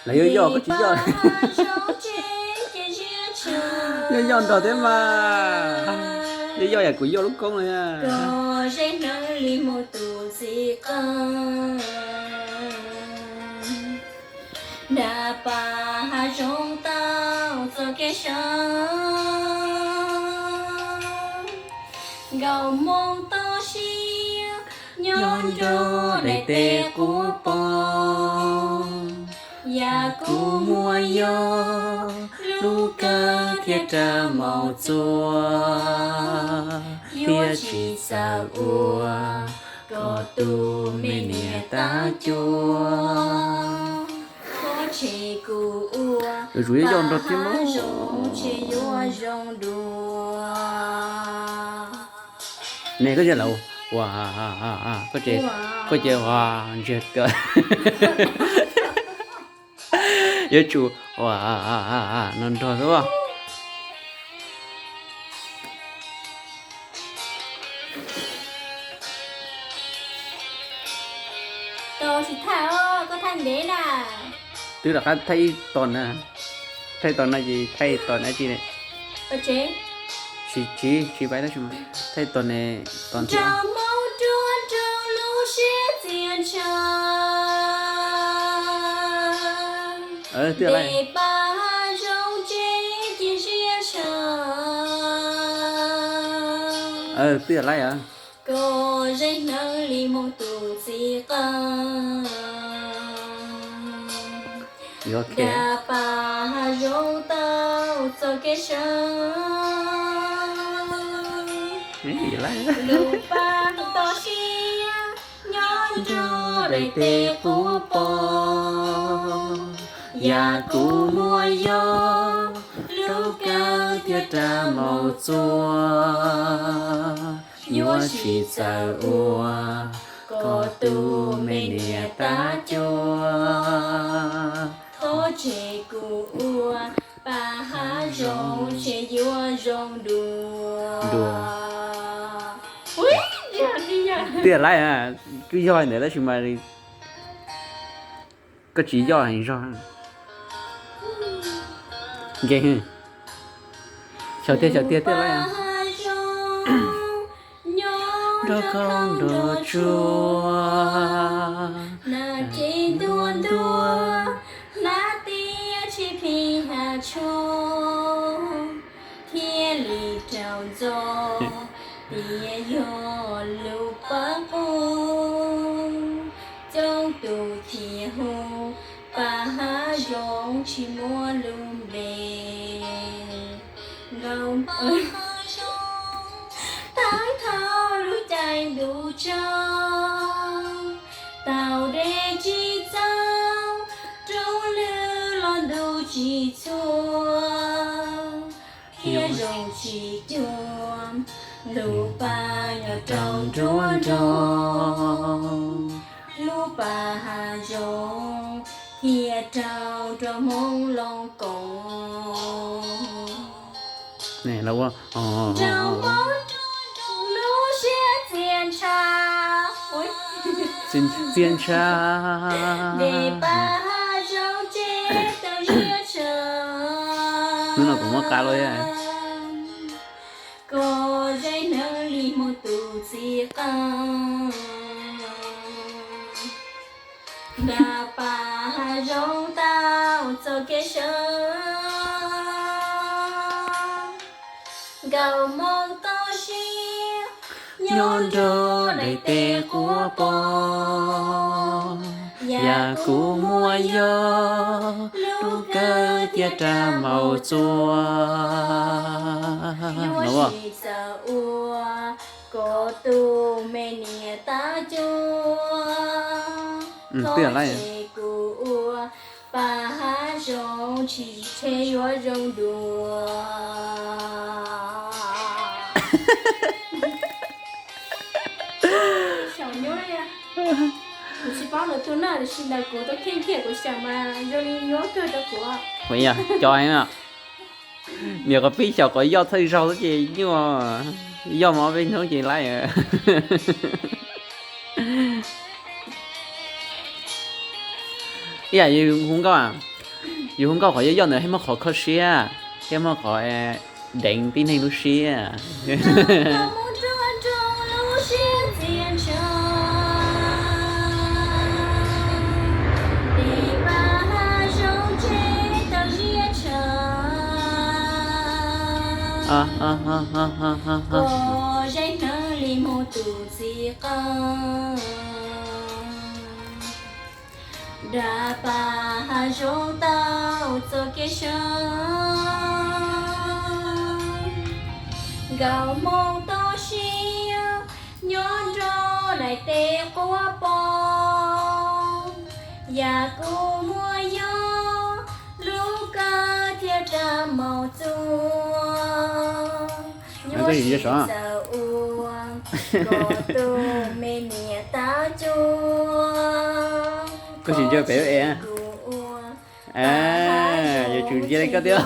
Lawv yuav yoj koj tsis yoj. Yoj yoj nrog thiab mas. Yoj yoj yam kuv yoj lub koob li. Nag pas hav zoov tau txoj kev sawv, nkauj Hmoob toj siab nyob nrog daim teb quv poob. Yam kuv muaj yog lub kawg thiab rab maum txua, thiab tsis txawj ua koj tus me niam tab cuab. Thov tseg kuv ua, yuav tsum yoj yoj nrog thiab mas. Zoo tsis yuav zoo dua. Ne koj cia lawm, ua, koj cia ua ntsiag to. Yuav tsum ua no nrog xwb. Tsis thaij os, koj thaij ntev na. Twb rov qab thaij ib tog na. Thaij tog no ces thaij tog dab tsi ne? Tsis, tsis, tsis paib tab sis mas thaij tog ne, tog ntxiv. Nrog Hmoob ruaj nrog lub siab txias ntsha, twb lais. Ntev pab hav zoov tsev cia siab ntsha. Twb lais. Koj zeem hneev li Hmoob tus txiv qeej. Nag pas hav zoov tau txoj kev sawv, lub pas toj siab nyob nrog daim teb quv poob. Yam kuv muaj yog lub kawg thiab rab maum txua, yuav tsis txawj ua koj tus me niam tab cuab. Thov tseg kuv ua pas hav zoov tsis yuav zoo dua. Tiag lais, twb yog ntawd tab sis mas koj tsis yoj heev zog. Nkeeg, xyaum tiag xyaum tiag tiag lais. Nrog koj nrog tsuag, nag ces ntuag ntuag, hnab tiaj tsis plig hav tshuaj, thiaj li raug ntxo tias yog lub pas qub. Coob tus thiaj hu pas hav zoov tsis muaj lub npe. Nkauj thaum lub caij ntuj tsaus, taug dej tsis txaus, roob lwj los ntuj tsis txhua, thiaj zoo tsis cuag lub pas nyob rau nruab nroog. Lub pas hav zoov thiaj raug rau Hmoob Looj Koom. Rau Hmoob lub siab txias ntsha, txias ntsha, ntev pas hav zoov tsev tau siab ntsha. Hnub no kuv muab qab lawm. Koj zeem hneev li Hmoob tus txiv qeej. Nag pas hav zoov tau txoj kev sawv, nkauj Hmoob toj siab nyob nrog daim teb quv poob. Yam kuv muaj yog lub kawg thiab rab maum txua, yuav tsis txawj ua koj tus me niam tab cuab. Thov tseg kuv ua pas hav zoov tsis tseg yuav zoo dua. Kuv tsis paub lus Thoj na, tiam sis ntawm kuv tau kheej kiag kuv xyaum mas zoo li nyuaj kawg rau kuv. Cov heev na. Niam qhov pib xyaum qhov yoj txhawj zaug xwb ces nyuaj, yoj mas ob peb hnub ces lais. Ib yam yus hu nkauj, yus hu nkauj qhov yoj yoj ntawd thiaj muaj qhov kho siab, thiaj muaj qhov deev tib neeg lub siab. Dag pab hav zoov tau txoj kev sawv, nkauj hmoob toj siab nyob nrog daim teb quaj poob, yam kuv muaj yog lub kawg thiab rab maum txuas. Nyuaj siab txawv ua kom tus me niam tab cuab, koj tsis nco pem lub es, kuv ua yuav tsum ntsia li koj thiab.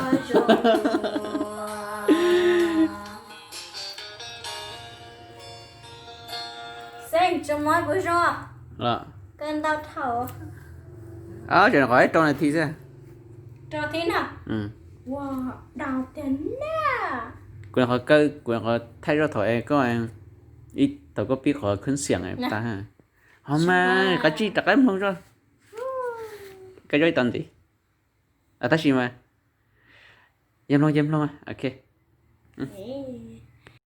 Xeeb, tso mob kuv zoo. Los, koj ntau dhau. Tseem qhov ib rau nas this xwb. Rau thiab na. Ua, dhau tiag na. Kuv nyuam qhuav kaw, kuv nyuam qhuav thaij zoj thaum es koj, ib thaum koj pib qhov khwb xiam tas. Ho mas qab tsij rov qab mloog zoj. Kaw zoj ib tau ntxiv. Tab sis mas yog mloog, yog mloog, ok.